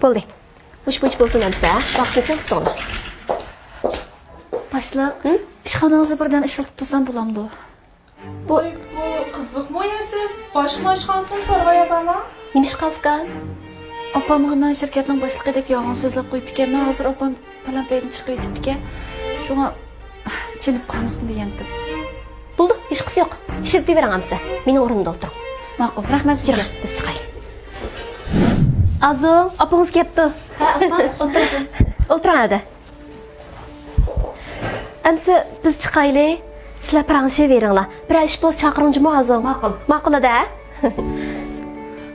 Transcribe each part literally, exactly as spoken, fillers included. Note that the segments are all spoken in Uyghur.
بولدى. مۇشۇ بويىچە بولسۇن ئەمىسە، ھە؟ ۋاقىتنى چىڭ تۇتۇڭلار. باشلىق، ھە؟ ئىشخانىڭىزدا بىردەم ئىشلىتىپ تۇرسام بولامدۇ؟ بۇ بۇ قىزىقمۇ يا سىز؟ باشقا ئىشخانىسىنى سورىغاي ئاپاما. نېمە ئىشقا ئۇكام؟ ئاپامغا مەن شىركەتنىڭ باشلىقىدەك يالغان سۆزلەپ قويۇپتىكەنمەن، ھازىر ئاپام پالان پەيدىن چىقىۋېتىپتىكەن. شۇڭا چېنىپ قالمىسۇن دېگەنتىم. بولدى، ھېچقىسى يوق. ئىشلىتىۋېرىڭ ئەمىسە. مېنىڭ ئورنۇمدا ئولتۇرۇڭ. ماقۇل، رەھمەت سىزگە. يۈرۈڭ، بىز چىقايلى. ئازۇڭ، ئاپىڭىز كەپتۇ. ھە، ئاپا، ئولتۇرۇڭ. ئولتۇرۇڭ ھەدە. ئەمسە بىز چىقايلى. سىلەر پاراڭلىشىۋېرىڭلار. بىرەر ئىش بولسا چاقىرىڭ جۇمۇ ئازۇڭ. ماقۇل. ماقۇل ھەدە.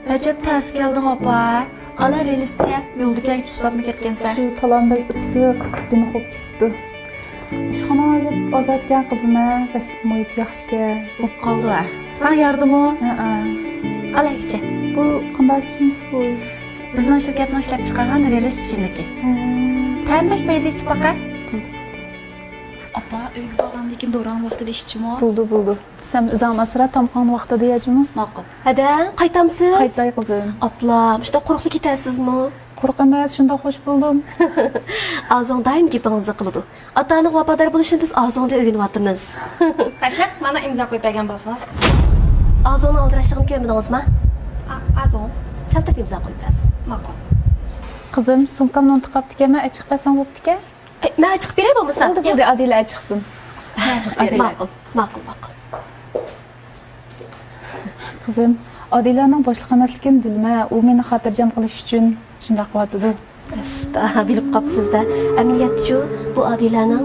ئەجەب تەس كەلدىڭ ئاپا. ئالا رېلىسچە يولدىكى ئاي تۇسلاپمۇ كەتكەنسەن. شۇ تالام بەك ئىسسىق، دىمى قوپۇپ كېتىپتۇ. ئىشخانا ئازاد، ئازادكەن قىزىم ھە، بەك مۇھىت ياخشىكەن. بوپ قالدى ھە. ساڭا يارىدىمۇ؟ ھەئە. ئالا ئىچە. بۇ قانداق ئىچىملىك بۇ؟ بىزنىڭ شىركەتنىڭ ئىشلەپ چىقارغان رېلىس ئىچىملىكى. ھە. تەملىك پەيزى ئىچىپ باقە. بولدى. ئاپا، ئۆيگە بارغاندىن كېيىن دورىڭنى ۋاقتىدا ئىچ جۇمۇ. بولدى، بولدى. سەن ئۆزۈڭنى ئاسرا، تامىقىڭنى ۋاقتىدا يە جۇمۇ. ماقۇل. ھەدە، قايتامسىز؟ قايتاي قىزىم. ئاپلا، مۇشۇنداق قۇرۇقلا كېتەرسىزمۇ؟ قۇرۇق ئەمەس، شۇنداق خوش بولدۇم. ئازۇڭ دائىم گېپىڭىزنى قىلىدۇ. ئاتا-ئانىغا ۋاپادار بولۇشنى بىز ئازۇڭدىن ئۆگىنىۋاتىمىز. باشلىق، مانا ئىمزا قويۇپ بەرگەن بولسىڭىز. ئازۇڭنىڭ ئالدىراشلىقىنى كۆرمىدىڭىزما؟ ئا-، ئازۇڭ. سەل تۇرۇپ ئىمزا قويۇپ بەرسۇن. ماقۇل. قىزىم، سومكامنى ئۇنتۇپ قاپتىكەنمەن، ئەچىقىپ بەرسەڭ بوپتىكەن. ئەي، مەن ئەچىقىپ بېرەي بولمىسا؟ بولدى، بولدى، ئادىلە ئەچىقسۇن. مەن ئەچىقىپ بېرەي. ماقۇل، ماقۇل، ماقۇل. قىزىم، ئادىلەنىڭ بوشلۇق ئەمەسلىكىنى بىلىمەن، ئۇ مېنى خاتىرجەم قىلىش ئۈچۈن شۇنداق قىلىۋاتىدۇ. ئەستا، بىلىپ قاپسىز-دە. ئەمەلىيەتتىچۇ، بۇ ئادىلەنىڭ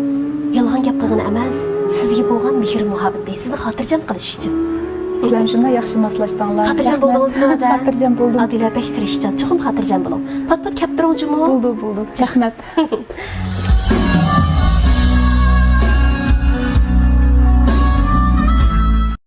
يالغان گەپ قىلغىنى ئەمەس، سىزگە بولغان مېھىر-مۇھەببىتى، سىزنى خاتىرجەم قىلىش ئۈچۈن. سىلەرمۇ شۇنداق ياخشى ماسلاشتىڭلار. خاتىرجەم بولدىڭىزمۇ ھەدە؟ خاتىرجەم بولدۇم. ئادىلە بەك تىرىشچان، چوقۇم خاتىرجەم بولۇڭ. پات-پات كەپ تۇرۇڭ جۇمۇ. بولدى، بولدى. رەھمەت.